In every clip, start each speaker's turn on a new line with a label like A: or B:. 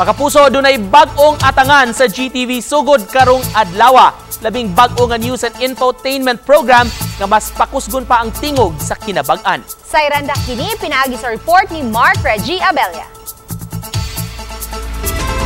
A: Makapuso, dunay bag-ong atangan sa GTV sugod karong adlaw. Labing bag-o nga news and infotainment program nga mas pakusgon pa ang tingog sa kinabag-an.
B: Sa randa kini pinaagi sa report ni Mark Reggie Abella.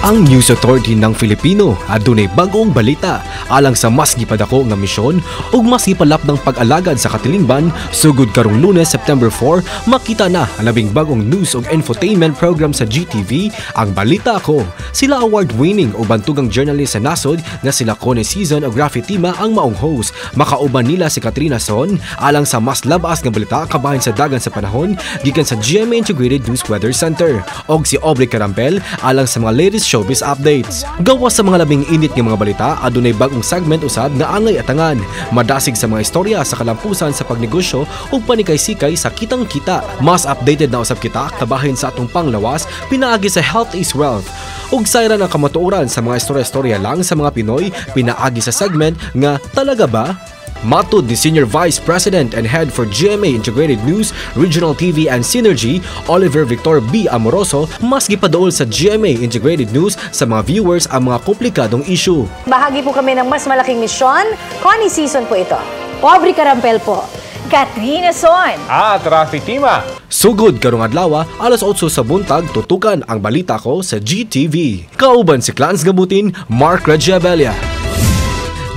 C: Ang News Authority ng Filipino adunay bag-ong balita alang sa mas gipadako nga misyon ug mas gipalapdang pag-alagad sa katilingban. Sugod karong Lunes, September 4, makita na ang labing bag-ong news ug infotainment program sa GTV, ang Balita Ko. Sila award-winning ug bantugang journalist sa nasod nga sila Connie Season ug Rafi Tima ang maong host. Makauban nila si Katrina Son alang sa mas labas nga balita kabahin sa dagan sa panahon gikan sa GMA Integrated News Weather Center og si Aubrey Carampel alang sa mga latest showbiz updates. Gawas sa mga labing init nga mga balita, adunay bagong segment usab nga angay atangan. Madasig sa mga istorya sa kalampusan sa pagnegosyo ug panikay-sikay sa Kitang Kita. Mas updated na usab kita kabahin sa atong panglawas pinaagi sa Health is Wealth. Ug sayran ang kamatuoran sa mga istorya-istorya lang sa mga Pinoy pinaagi sa segment nga Talaga Ba? Matod ni Senior Vice President and Head for GMA Integrated News, Regional TV and Synergy, Oliver Victor B. Amoroso, mas gipaduol sa GMA Integrated News sa mga viewers ang mga komplikadong issue.
D: Bahagi po kami ng mas malaking misyon. Connie Season po ito.
E: Aubrey Carampel po.
B: Katrina Son.
F: At Rafi Tima.
C: Sugod karong adlaw, alas 8 sa buntag, tutukan ang Balita Ko sa GTV. Kauban si Clans Gabutin, Mark Reggie Abella.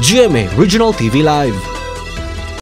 C: GMA Regional TV Live.